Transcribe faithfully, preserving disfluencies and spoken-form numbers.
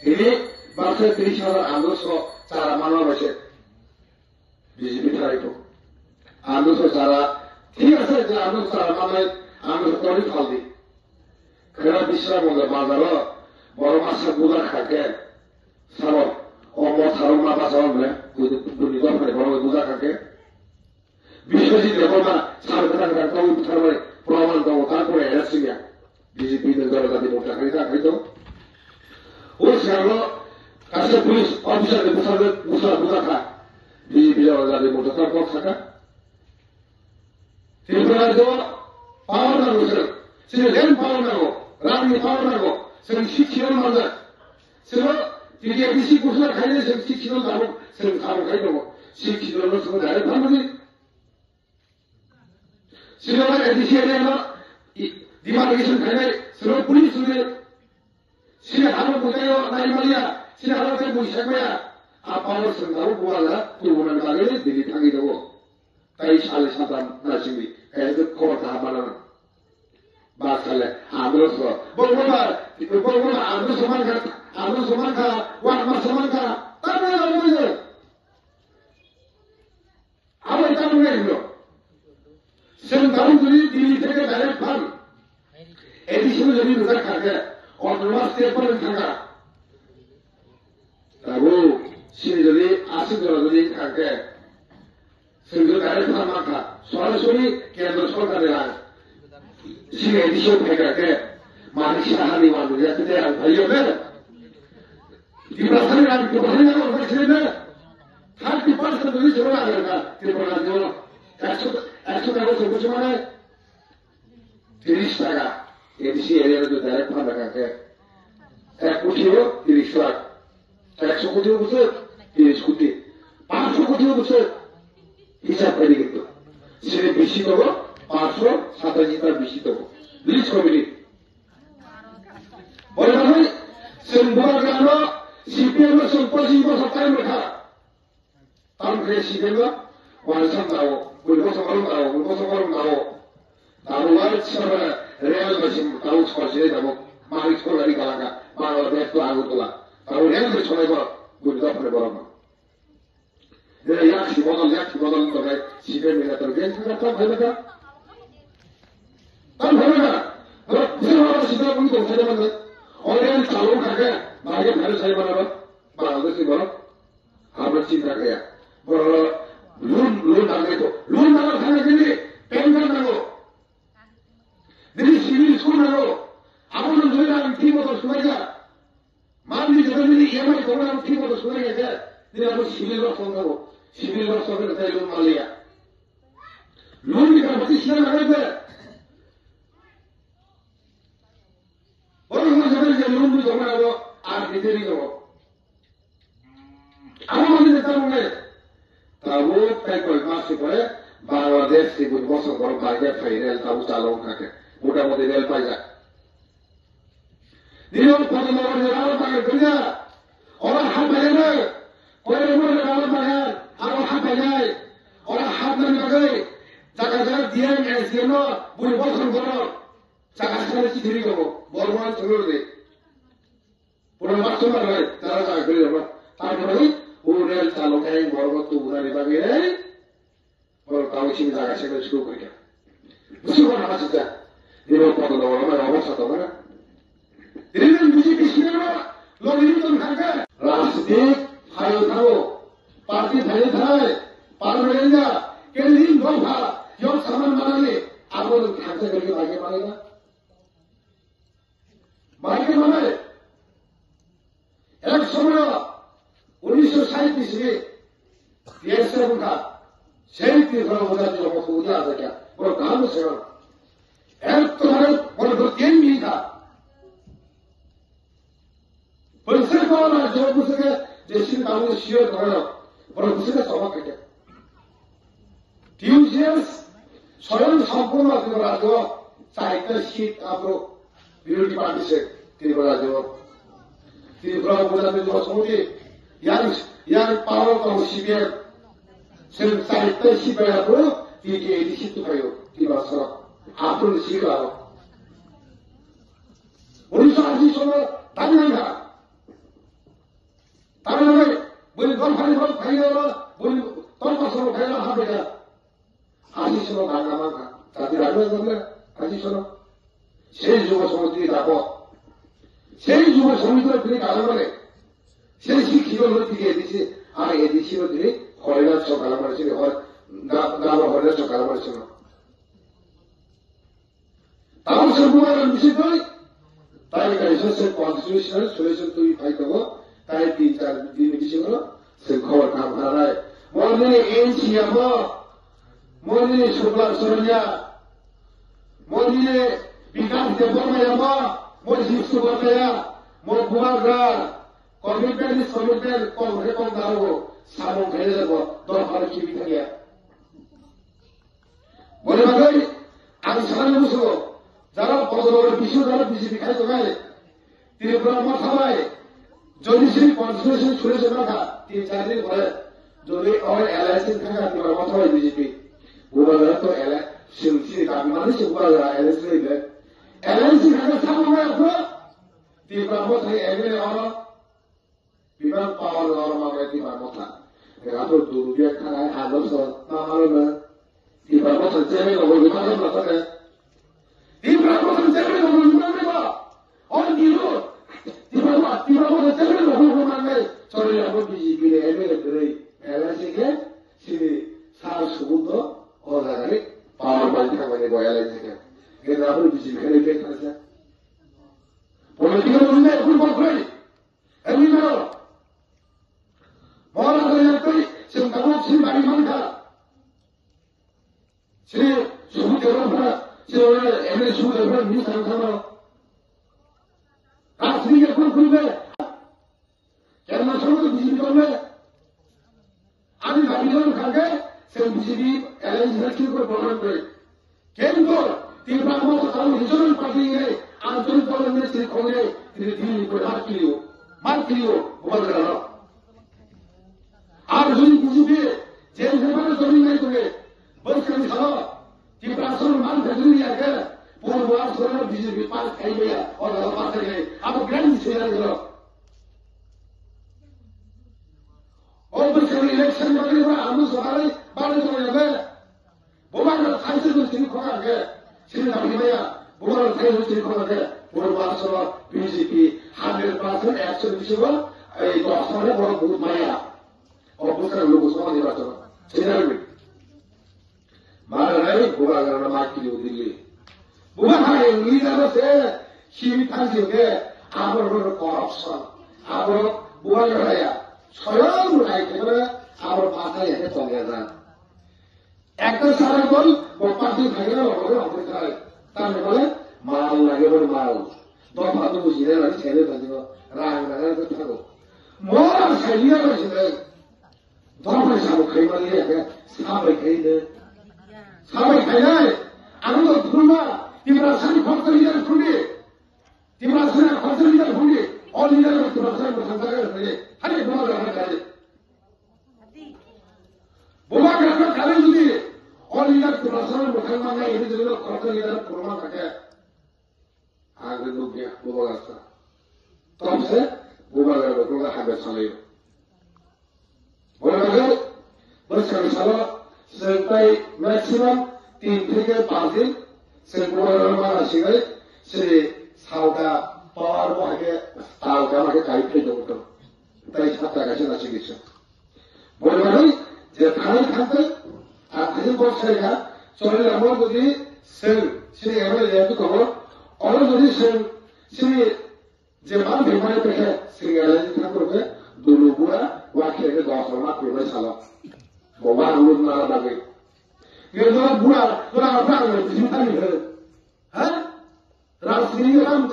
Ini baksa tris hajar amrokso chara manma bai se B J P tharai tongo. Amrokso chara, thik ase je amrokso chara manai, amrokso tori phaldi. Khera Bisramganj bazaro borok masa buja kha khe, sabo o motharo ma basa bai bole, buini dophani borok buja kha khe. Biswajit Debbarma sar kwthang kwthang tongwi butharmani proman tongo, tarpore era singya B J P ni Janajati Morcha khaijak hai tongo. O siyalo kaisa police officer ni bwsarok bwsa bwsa kha, B J P Janajati Morcha tar kok saka. Tripura rajyo power nango sir, sini land power nango, rang ni power nango, sini six zero manjak. Sino T T A D C kusuna khaina sing sik sino tabuk sing tabuk khai tongo. Sik sino no sino direct phamani. Sino A D C area no demarcation khainai sino police sino. Sino habo bujayo nai maliya, sino habo te bui sakmaya. A power sing tabuk buala tu bunan bagele dili thangi tongo. Tai sale satam na singwi kaya khobor kaham manana. Ba sale, amrokso. Bo, bo ba, bo, bo ba, amrokso mankha, amrokso mankha, wa, ma, so mankha. Tamo na bo je. Abo tamo na ino. Sen tamo jodi dili theke direct phan. Additional jodi nuzak thake, autonomous state phan thangkha. Tabo, sini jodi aswk jora jodi thangkhe, sini jodi direct phan mankha, sorasori kendro sorkar ni rang. Sini A D C o phaikha khe, Manik Saha ni wan jodi aswk rang phaiyo ne. Tiprasa ni rang, Tiprasa ni rang phai sini ne. Thirty percent jodi sini rang kha, Tiprasa ni rang. Ekso, ekso taka sini buji mane. Tiris taka, A D C area rok direct phan rwkha khe, ek koti o tiris lakh, ekso koti o bwswk tiris koti, panchsho koti o bwswk hisab khaidi kintu. Sini bisi tongo, panchsho satashi ta bisi tongo. List committee. Boni bagwi chwng bubagrano C P M no chwng pochis bosor time rwkha. Tamo khe sibengno, wansam dawo, bui boso borom dawo, bui boso borom dawo. Tamo wal sabra real basim tamo skorse dawo, mari skorgari galaka, Bangladesh to Agartala. Tamo real basim sonai borok, bui dopre borok. Dere yak si bodol, yak si bodol to gai, sibeng mila to gen thaka tam hai mata. Tam hai mata. Bro, bro, bro, sibeng bui to thai mata. Ore chalo kake, mari phare sai mata, Bangladesh ni borok. Abo chinta kaya. Borok loan, loan dangkhe to. Loan dangkhe thangkhe nini PAN card nango. Nini civil score nango. Abo no nini rang thik moto sunaikha. Monthly jora nini E M I tongo, abo thik moto sunaikha khe. Nini abo civil rok song thango. Civil rok song khe tai loan maliya. Loan ni kaam pati sina nango khe. Borok no jora je loan ni tongo abo ar bideri tongo. Abo mani de tabuk nai. Tabuk tai koi mas ni pore Bangladesh ni bui bosong borok bai de phai rel tabuk chalo wngkha khe. Mota moti rel paijak. Nini o photo number ni rang rok bagwi kwrwngya. Oro ha painai. Koi rok no rang rok bagwi aro ha painai. Oro ha nani bagwi jaga jaga D M S D M no bui bosong borok. Jaga sani chithiri tongo. Borok no chwngno de. Pura baksa manai, tara jaga kwrwi rokno. Tamoni, o rel chalo khe borokno tubunani bagwi rei, borok tamo chini jaga sengno suru kwrwi kha. Bwswk wana ma sijak, nini o koto dogoro ma rogo sa tongmana. Tini nini B J P sinano, logini tong thangkha. Rajnitik phaio thango, party phaio thai, parliament ya, kendrin dopha, yok saman manani, abo nwng thangsa kwrwi bagwi manai na. Bahai khe manai. Ek somoyo unisho sait ni simi P S F wngkha. Sei Tripura Motha ni rokho uja ajakya. Borok kaham se rok. Ek to hare borok borok ken ni kha. Bwswk no na jo bwswk je sin kamu sio thoro. Borok bwswk choba khe. T U C S soyong sompurno Tripura rajyo chaita seat abro birodhi party se Tripura rajyo. Tripura Motha ni Jumma Samiti yang, yang power tong C P M. Seng chaita seat bai abro T T A D C tu phayo Tripura sara. Abro ni seat aro. Unisho ashi sono tani nangha. Bini tongkol soro khaina ha bega. Asi sono daga mangkha. Jati daga jable asi sono. Sei jugo sono twi dago. Sei jugo sono twi daga mane. Sei si khiyo lo twi A D C, ar A D C lo twi horena chok daga mane sini hor, da, da horena chok daga mane sini. Tamo se bubagra bisi twi, tai kaisa se constitutional solution twi phai tongo, tai tin char din bisingo se khobor kam kharai. Mo nini N C amo, mo nini Sublak Soronya, mo nini Bikas Debbarma amo, mo Jisu Barmaya, mo bubagra, commitment is commitment, kok he kok darogo, samung khaye jabo, dor pharo khibi thangya. Boni bagwi ang sanani musugo, jara Bojorogor bisio jara B J P khai tongnai, Tripura motha bai, jodi sini constitution solution no kha, tin char din pore, jodi oro alliance thangkha Tripura motha bai B J P, Bubagra to alliance, sini sini dabi mani se Bubagra alliance rwile, alliance thangkha thangkha bai aphuru, Tripura motha M L A oro, Bibang power lor ma bai Tipra Motha. Ega to dulu dia khanai halo so ma malo na. Tipra Motha chairman rok bibang ma ta. Tipra Motha chairman rok bibang ma. On dilo. Tipra Motha, Tipra Motha chairman rok bibang ma. Sorry, abo B J P le M L A kwrwi. L I C ke sini sar subundo o jaga ni power bai thangmani bo L I C ke. Ega to B J P ke le ke thangsa. Political rule ne kun bol kwrwi. Eri no. Mora da yang tei sing tabuk sing bari man kha. Sini subu jawab pha, sini ora M L A subu jawab pha, ni sang sang no. Asli ya kun kun be. Kerana subu tu B J P kon be. Ani dabi no kha ke, sing B J P alliance na ki ko problem koi. Kento, Tipra Motha tamo regional party ngai, antorik dol ngai sini khongnai, tini Delhi ko har kiliyo, mar kiliyo, bukan kala. Ar jodi B J P, je je mana jodi ngai to ke, bos kami salo, Tipra salo man ka jodi ya ke, pur buat salo B J P pas kai ya, or dal pas kai, abo grand sila dilo. O bos kami election bagi ba, amu sokari, bagi sokari ya ke. Bubagra thaisa jodi tini khokha khe, sini dabi maya, bubagra thaisa jodi tini khokha khe, bubagra soro B J P hundred percent action bisingo, ei dos sone borok vote maya. O bwskang luku songni bacha. Sini dabi. Mara nai bubagra na ma kiri udili. Bubagra hai leader se, sini thansi ke, abor bor corruption, abor bubagra ya. Soyang mulai kebra, abor mata ya ke tongya jan. Ekta sara bol, bo party thangna rok rok rok khai. Tamo bole, mal lage bole mal. Dopha to bujina rani sele bajino, rang rang rang thago. Mora saiya rok sele. Dopha sabo khai mal ya ke, sabai khai de. Sabai khai nai. Ano to phulma, Tiprasani khokta leader phulni. Tiprasani khokta leader phulni. All leader Tiprasani khokta leader phulni. Hari bol rang khai. Bubagra kare jodi o leader Tiprasani mwkhang mangnai hwnwi jodi no khoroksa leader kwrwngma kha khe, ang khe nukya Bubagra sa. Tobse Bubagra bo kwrwngma hamya salaio. Boni bagwi bwskangni salo chwng tai maximum tin theke panch din chwng Bubagra mana singwi chini salka power bo hai khe salka ma khe kai phai tongo. Tai satta kaisa na chini sa. Boni bagwi je thanai thangtwi, ang thaichung kok sai kha, choli lama jodi chwng chini M L A ya tu tongo, oro jodi chwng chini je man thai mani pekhe chwng M L A ni thangkro khe dulu bura wa khe khe dos rok ma kwrwinai salo. Bo wa rulu nara bagwi. Khe jora bura, jora bura ang bisi thani khe. Ha? Rajniti ram